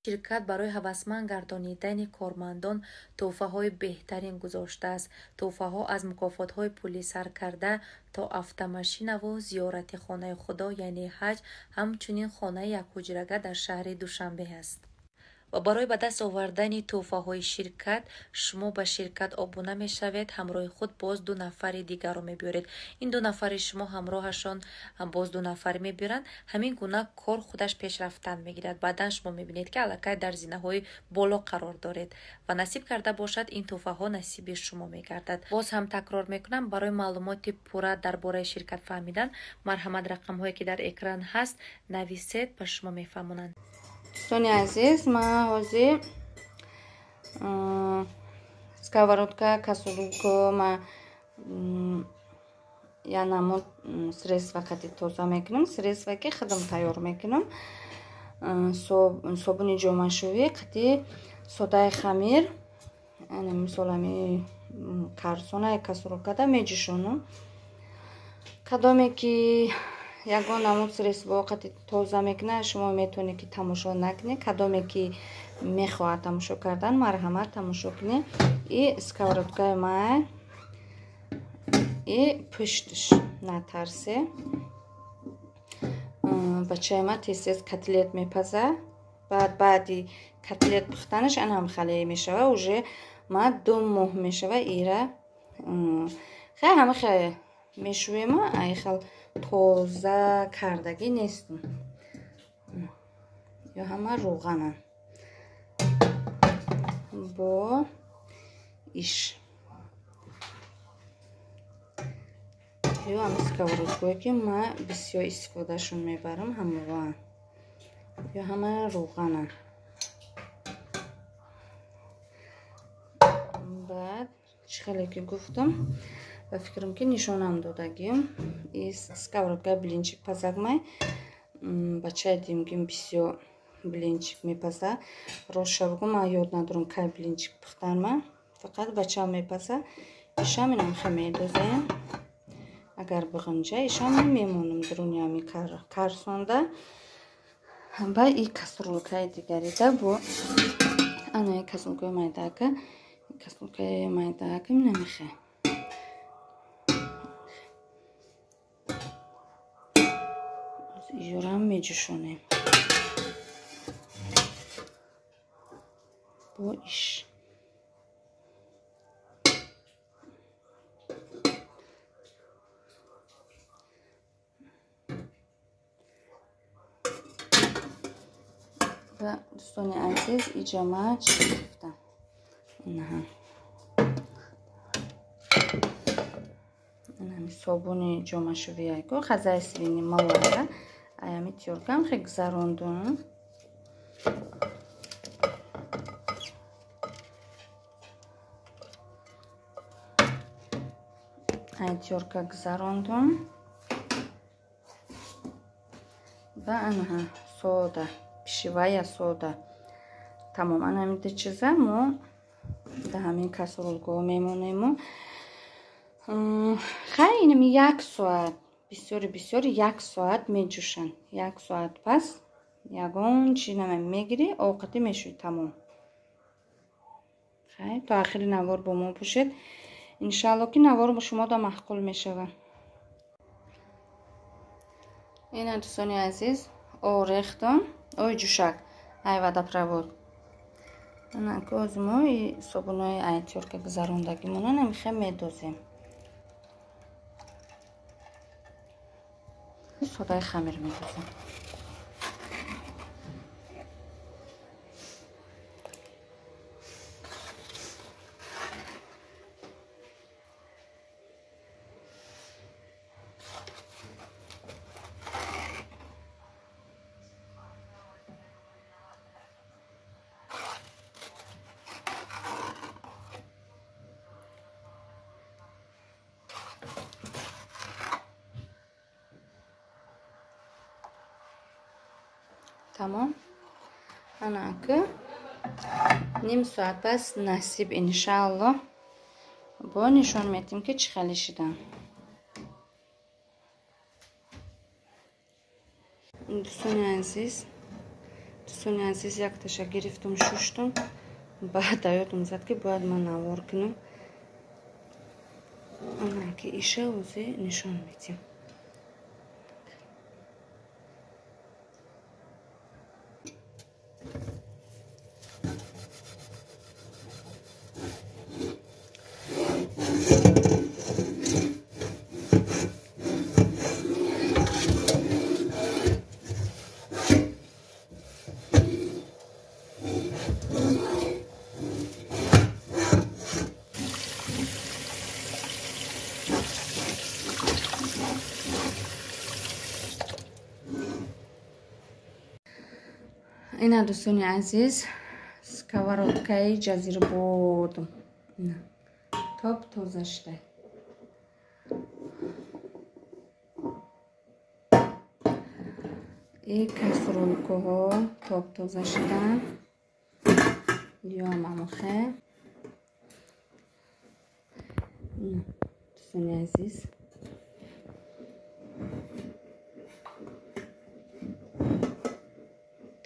Ширкат барои ҳавасманд гардонидани кормандон тӯҳфаҳои беҳтарин гузоштааст. Тӯҳфаҳо аз мукофотҳои пулӣ сар карда то автомашинаву зиёрати хонаи Худо, яъне ҳаҷ, ҳамчунин хонаи якҳуҷрага дар шаҳри Душанбе аст. Ва барои ба даст овардани тӯҳфаҳои ширкат шумо ба ширкат обуна мешавед, ҳамроҳи худ боз 2 нафари дигарро мебиёред. Ин 2 нафари шумо ҳамроҳашон боз 2 нафар мебиёранд. Ҳамин гуна кор худаш пешрафтан мегирад. Баъдан шумо мебинед, ки аллакай дар зинаҳои боло қарор доред ва насиб карда бошад, ин тӯҳфаҳо насиби шумо мегардад. Боз ҳам такрор мекунам, барои маълумоти пурра дар бораи ширкат фаҳмидан марҳамат рақамҳое ки дар экран ҳаст нависед, ба шумо мефаҳмонанд. Дӯстони азиз, ман ҳозир сковородка, кастрюлка ма я намуд средства қати тоза мекунам. Средства ки худам тайёр мекунам. Собуни ҷомашӯӣ қати содаи хамир, ана мисол ҳами карсона кастрюлкада меҷӯшонам. Кадоме ки ягон намуд средство қати тоза мекунад, шумо метавонед ки тамошо накунед. Кадоме ки мехоҳад тамошо кардан, марҳамат тамошо кунед. И сковородкаи ман и пуштш натарсе. Бачаи ман тез-тез котлет мепаза. Баъди котлет пухтанаш ана ҳам хале мешава. Уже ман 2 моҳ мешава ира. Хай ҳама хай мешӯема, ай хал тоза кардагӣ нестм. Ё ҳама рӯғанам бо иш. Ё ҳама сковородкое ки ман бисёр истифодашон мебарам, ҳамоа. Ё ҳама рӯғанам. Баъд чӣ хеле ки гуфтам, ба фикрам ки нишонам додагим. И сковородка блинчик пазакмай. Бачаи димгим бисёр блинчик мепаза. Ростша бугум, ман ёд надорам кай блинчик пухтанма. Фақат бачаам мепаза. Ишам инам хе медозем. Агар биғинҷа, ишам мемонам дуруни ҳами карсонда. Ба и кастрюлкаи дигарида бо ана и кастрюлкаи майдака, кастрюлкаи майдака минамихе. Юрам меҷӯшонем бо иш. Ва дӯстони азиз, иҷа ман чӣ гирифтам? Инаҳа. Инами собуни ҷомашӯвияко, хазаи свини малара. Аями тёркам хе гузарондум. Ай тёрка гузарондум. Ва анаҳа сода, пищевая сода. Тамом, ана ҳамин ду чиза мо дар ҳамин кастрюлкаҳо мемонему. Хай инами 1 соат, бисёри бисёри 1 соат меҷӯшанд. 1 соат пас ягон чи нама мегирӣ, овқатӣ мешӯӣ, тамом. Хай то ахири навор бо мо бошед. Иншаалло ки навор бо шумо да маъқул мешавад. Ина дӯстони азиз, орехтон, ой ҷӯшак, ай водопровод. Ана ки мо и собунои ай тёрка гузарондагимона намихе медозем. Содаи хамир медозем. Тамом. Ана ки ним соат пас насиб иншаалло бо нишон метим ки чӣ хеле шидан. Дӯстони азиз, Дӯстони азиз, якташа гирифтум, шуштум, баъд ёдам зад, ки бояд ман навор кунам. Ана ки иша ози нишон медиҳем. Ина, дӯстони азиз, сковородкаи ҷазирбодум топ тоза шуда. И кастрюлькаҳо топ тоза шуданд. Ёам амохе. Дӯстони азиз,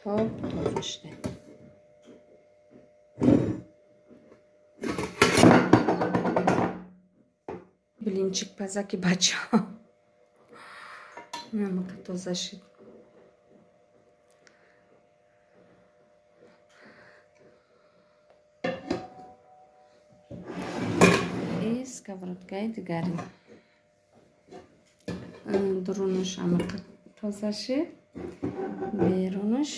топ тоза шуда. Блинчик пазаки бачаҳо намака тоза шуд. И сковородкаи дигари дурунаш амака тоза шуд, берунаш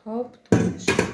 топ тоза шуд.